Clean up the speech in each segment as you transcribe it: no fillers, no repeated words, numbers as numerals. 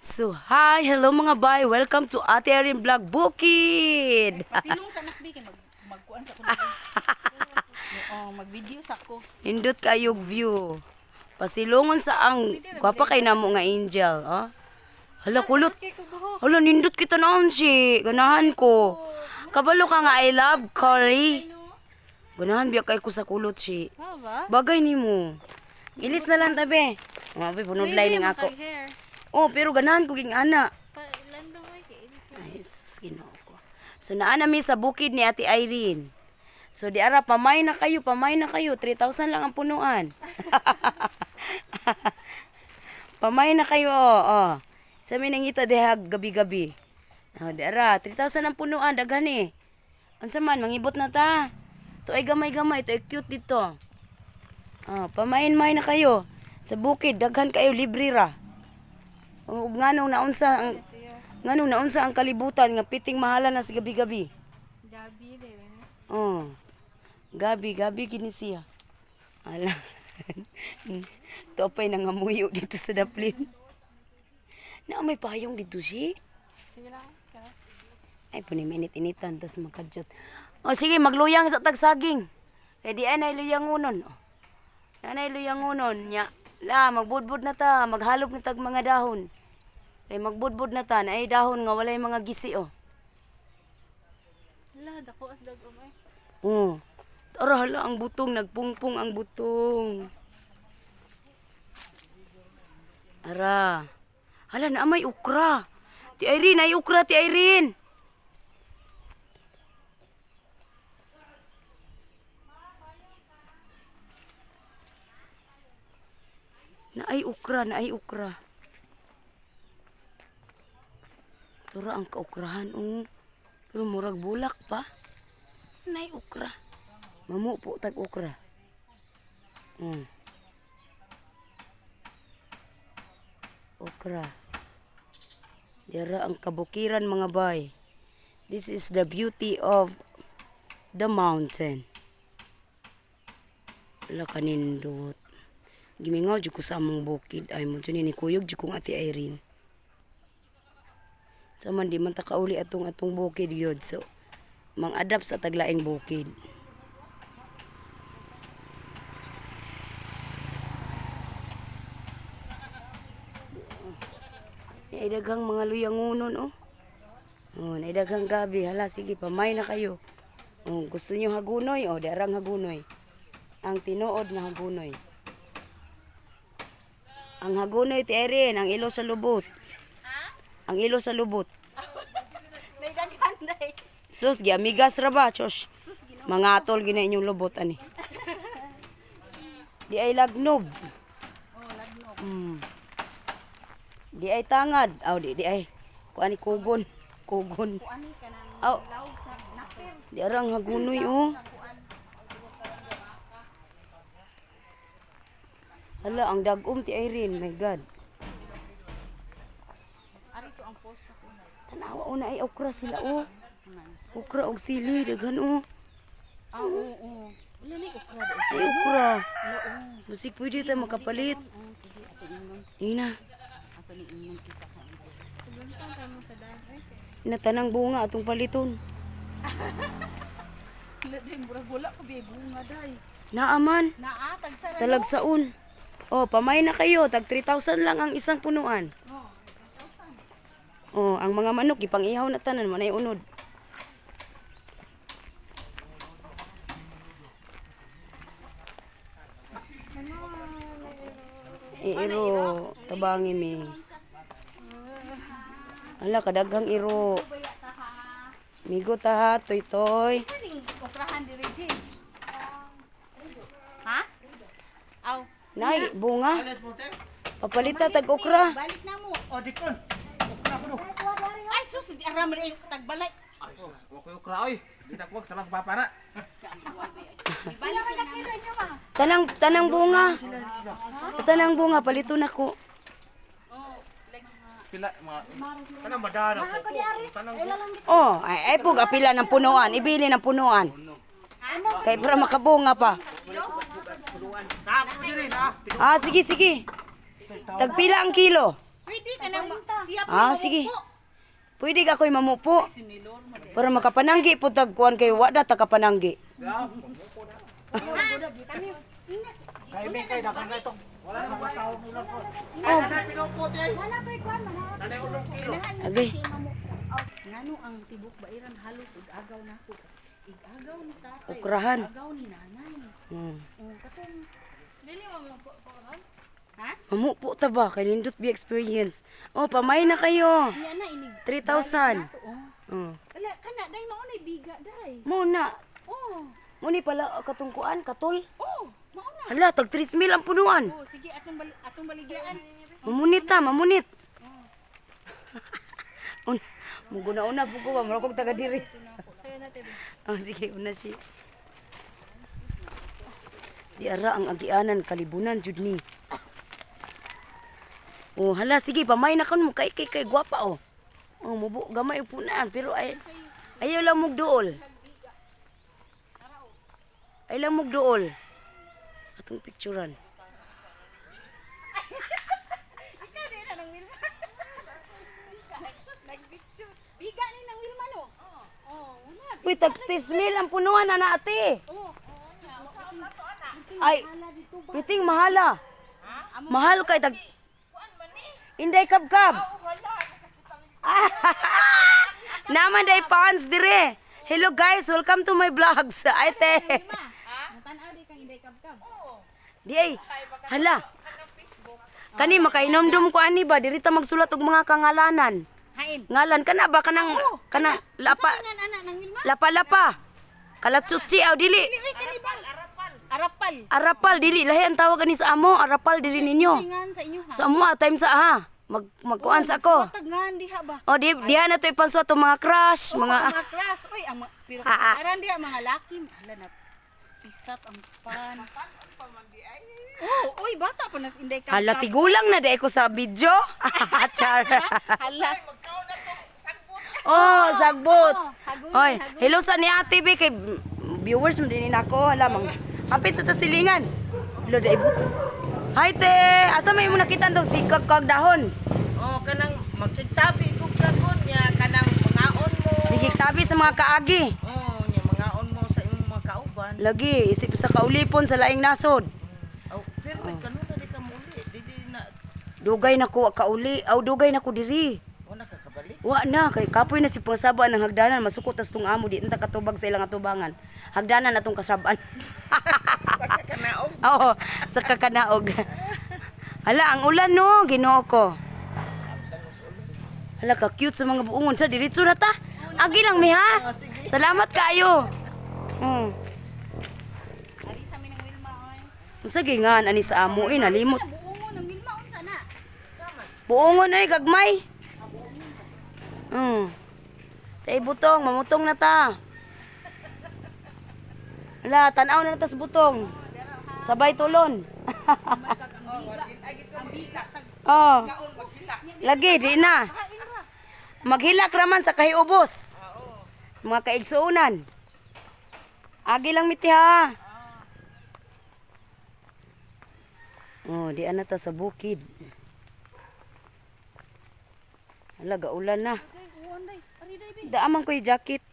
So, hi! Hello, mga bay! Welcome to Ate Erin Vlog Bukid! Pasilong sa nakbi kay magkuan sa ko. Oo, mag-video sa ko. Nindot kayog view. Pasilungon sa ang gwapa kay namo nga angel, oh. Hala, kulot. Hala, nindot kita noon si. Ganahan ko. Kabalo ka nga I love curry. Ganahan biya kay ko sa kulot si. ba? Bagay nimo. Ilis na lang tabi. Mga be, bunod lining ako. Oh, pero ganahan ko ging ana. Ay, sus, Ginoo ko. So, naa na mi sa bukid ni Ate Irene. So, di ara, pamay na kayo, pamay na kayo. 3,000 lang ang punuan. Pamay na kayo, oh, oh. Sa mi nangita diha gabi-gabi. Oh, di ara, 3,000 ang punuan, daghan eh. Unsa man, mangibot na ta. To ay gamay-gamay, to ay cute dito. Oh, pamain-may na kayo. Sa bukid, daghan kayo, libre ra. Ug nganong naunsa ang kalibutan nga piting mahala na sa gabi-gabi. Gabi din. Oh. Gabi, gabi kini siya. Ala. Topay nangamuyo dito sa daplin. Na may payong dito si. Sige lang. Ay puni minit-initan tas makadyot. Oh sige, magluyang sa tagsaging. Kay di ay luyang unon. Oh. Nanay luyang unon nya. La magbudbud na ta, maghalop na tag mga dahon. Kay magbudbud na ta, naay dahon nga walay mga gisi oh. La, dako as dag umay. Oh. Tara hala ang butong, nagpungpong ang butong. Ara. Hala na may ukra. Ti Irene, ay ukra ti Irene. Na ay ukra, na ay ukra. Tura ang kaukrahan, oh. Pero murag bulak pa. Nay ukra. Mamu po tag ukra. Okra. Dira ang kabukiran, mga bay. This is the beauty of the mountain. Wala kanindot. Gimingaw jud ko sa among bukid ay mo jud ni kuyog jud kong Ate Irene. Sa man di man ta kauli atong atong bukid gyud. So mang-adapt sa taglaing bukid. So, naidaghang mga luyangunon oh. Oh, naidaghang gabi. Hala, sige, pamay na kayo. Oh, gusto niyo hagunoy? Oh, darang hagunoy. Ang tinuod nga hagunoy. Ang hagunoy ti Erin, ang ilo sa lubot. Ang ilo sa lubot. Naidaghan day. Sus, giamigas ra ba, Chos? Sus, Ginoo. Mga atol gina inyong lubot ani. Di ay lagnob. Oh, lagno. Di ay tangad. Aw, di ay. Kuan ni kugon. Kugon. Kuan ni kanang Aw, lawg sa napir. di arang hagunoy oh. Hala, ang dagom ti Irene, my God. Ari to ang post ako. Tanawa una ay okra sila oh. Okra og sili daghan oh. Ah, oo, oo. Wala ni okra ba? Ay okra. Wala oo. Musik pwede tayo makapalit. Oo, sige ato ingon. Ina, Ato ni ingon kisa ka. Paguntang ka mo sa daan. Ay, ina tanang bunga atong paliton. Wala day murag wala ko bi bunga day. Naaman. Naa tagsara. Talagsaon. Oh, pamay na kayo. Tag 3,000 lang ang isang punuan. Oh, Oh, ang mga manok ipang-ihaw na tanan manay unod. Eh, iro, tabangi mi. Ala, kadaghang iro. Baya ta ha. Migo ta ha, toy toy. Kaning okrahan diri Jin. Ha? Aw. Nay, bunga. Papalita tag okra. Balik na mo. Oh, dikon. Okra ko do. Ay sus, di aram rin tagbalay. Ay, sus, wa koy okra oy. Di na kuwag sabang papa na. Balik na mo. Tanang tanang bunga. Tanang bunga palito na ko. Pila mga kanang madara ko. Tanang Oh, ay, ay pug apila ng punuan, ibili ng punuan. Kay para makabunga pa. Na, diri na. Ah, sige sige. Tagpila ang kilo. Pwede Pwede ka na siya po. Ah, sige. Pwede ka ako'y mamupo. Para makapananggi po tag kuan kay wada ta kapananggi. Kami inas. Kay may kay dagan na itong. Wala na masahog nila po. Oh, Nanay pinupot eh. Nanay 3 kilo. Agay. Ngano ang tibok bairan halos ig-agaw nako. Ig-agaw ni tatay. Ukrahan. Ig-agaw ni nanay. Oh, katong Dili mo mo po po ron. Ha? Mamupo ta ba kay nindot be experience. Oh, pamay na kayo. Niya na inig. 3,000. Nato, oh. Oh. Ala kana day mao nay biga day. Mo na. Oh. Mo ni pala katungkuan katol. Oh, mao na. Hala, tag 3,000 ang punuan. Oh, sige atong baligyaan. Mamunit ta, mamunit. Un, muguna una po ko ba, mura kog taga diri. Tayo na tayo. Oh, sige, una si. Di ara ang agianan kalibunan jud ni. Oh, hala sige, pamay na kon mo kay kay kay gwapa oh. Oh, mubo gamay upunan pero ay ayaw lang mog duol. Ay lang mog duol. Atong picturean. Ikaw din na ng Wilma. Nagpicture. Biga ni ng Wilma no. Oh, una. Uy, tag 3,000 ang punuan na ate. Oh. Ay, piting mahala. Mahal kay tag Inday kabkab. Naman day fans dire. Hello guys, welcome to my vlogs. Ay te. Tan-aw di kang inday kabkab. Di ay. Hala. Kani makainomdom ko ani ba diri ta magsulat og mga kangalanan. Hain. Ngalan kana ba kanang kana lapa Sa nga ana ng Wilma? lapa-lapa. Kalatsutsi aw dili. Dili oy kani ba? Arapal. Arapal. Arapal dili lahi ang tawag ani sa amo, arapal dili ninyo. Singan sa inyo ha. Sa amo ah, time sa ha. Magkuan sa ako. Magsuwatag ngan diha ba? O di diha na to ipansuwat og mga crush, Oh, mga mga crush. Oy, ang mga, pero kasaran diha mga laki. Hala na pisat ang pan. Oh, oy bata pa nas inday kabkab. Hala tigulang na di ko sa video. Char. Hala. Oh, sagbot. Oh, hagunoy, Oy, hagunoy. hello sa ni Ate B kay viewers mo din nako. Hala mang hapit sa tasilingan. Hello dai but. Hi te, asa may mo nakita tong si kag kag dahon? Oh, kanang magtigtabi ko kagon niya kanang mangaon mo. Sige tabi sa mga kaagi. Oh, niya mangaon mo sa imong mga kauban. Lagi isip sa kaulipon sa laing nasod. Oh, pero may kanuna di ka muli. Di di na Dugay na ko wa kauli, aw dugay na ko diri. wala ka kabalik. Wa na kay kapoy na si pangsaba ng hagdanan masukot tas tong amo di unta katubag sa ilang atubangan. Hagdanan atong kasabaan. Pagkakanaog. Oo, sa kakanaog. Hala, ang ulan no, Ginoo ko. Hala, ka cute sa mga buongon sa diretso na ta. Agi lang mi ha. Salamat kaayo. Ari sa amin ng Wilma oy. Unsa gingan ani sa amo eh nalimot. Buongo ng Wilma unsa na? Buongon ay gagmay. Tay butong, mamutong na ta. Hala, tan-aw na ta sa butong. Sabay tulon. Oh. Lagi di na. Maghilak raman sa kahiubos. Mga kaigsuonan. Agi lang miti ha. Oh, di ana ta sa bukid. Hala, gaulan na. Uwan day. Ari day be. Daaman ko yung jacket.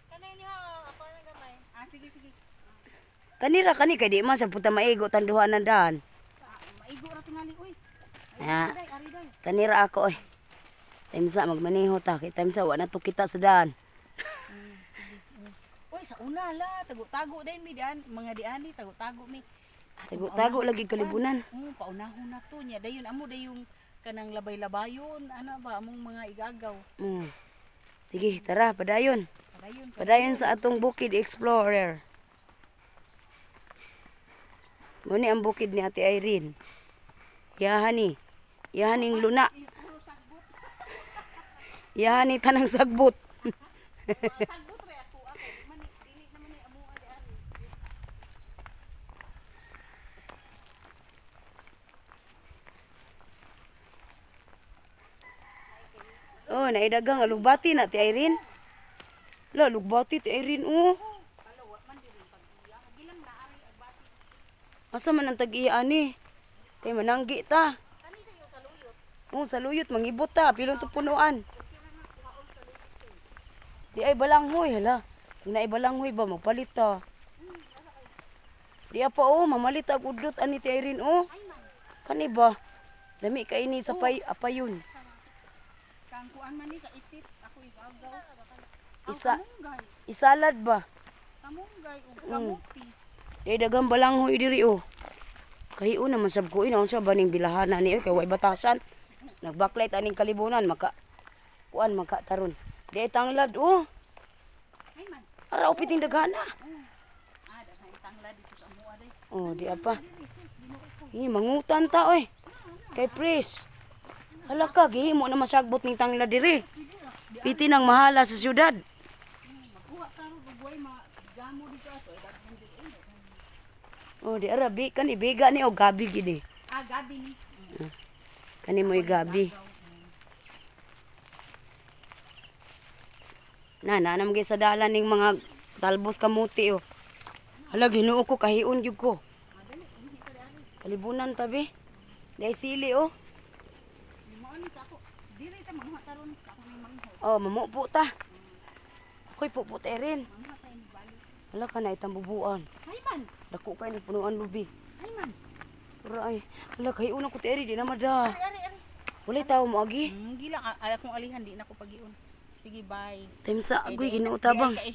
Kanay niya ako na gamay. Ah, sige sige. Kanira kani kay di man siya puta maigo tanduhan ng daan. Ah, maigo ra tingali oy. Ya. Ari day, ari day. Kanira ako oy. Time sa magmaneho ta kay time sa wa na to kita sa daan. Oy, sa una la, tago-tago din mi dian, mga diani tago-tago mi. Atong Tago-tago paunahon lagi sa kalibunan. kuan. Paunahon na to niya. Dayon amo dayong kanang labay-labayon, ana ba among mga igagaw. Sige, tara, padayon. Padayon. Padayon sa atong Bukid Explorer. Muni ang bukid ni Ate Irene. Yahan ni. Yahan ning luna. Yahan ni tanang sagbot. Sagbot ra ako ako. Man dili naman ni amo di ari. Oh, naidagang alugbati na Ate Irene. La, alugbati Ate Irene, oh. Asa man ang tag-iya ani? Kay mananggi ta. Oh, saluyot mangibot ta, pilon to punuan. Di ay balanghoy, hala. Kung naay balanghoy ba magpalit ta. Di pa oh, mamalit ag udlot ani ti Irene oh. Kani ba? Lami kay ini sa pay apayon. Kang kuan man ni ka itit ako igagaw. Isa Kamunggay, isalad ba? kamunggay ug kamuti. Di ay daghang balanghoy diri oh. Kahiun naman sab ko ina unsa ba ning bilahana ni oy kay way batasan. Nagbacklight aning kalibunan maka kuan maka taron. Di ay tanglad oh. Ay man. Ara upiting daghana. Ah, daghan tangla dito sa amoa day. Oh, di apa. Hi, mangutan ta oy. Kay Pres. Hala ka, gihimo na masagbot ning tangla diri. Piti nang mahala sa syudad. Magkuha ka ro ug way ma gamo dito ato ay daghan dito. Oh, di ara bi kani biga ni og gabi gid eh. Ah, gabi ni. Kani mo'y gabi. Na na nam sa dalan ning mga talbos kamuti oh. Hala, Ginoo ko kahiun gyud ko. Kalibunan tabi. Dai sili oh. Mao ni sa ako. Dili ta manguha karon sa ako ni mangho. Oh, mamupo ta. Ako'y pupo ta rin. Manguha ta ni balik. Hala ka na itang bubuan. Ay man. Dako kay ni punuan lubi. Ay man. Ura ay, hala kay una ko ti eri di na mada. Ari ari ari. Walay tao mo agi. Gila, akong alihan di na ko pagiun. Sige, bye. Time sa agoy Ginoo tabang. Di ay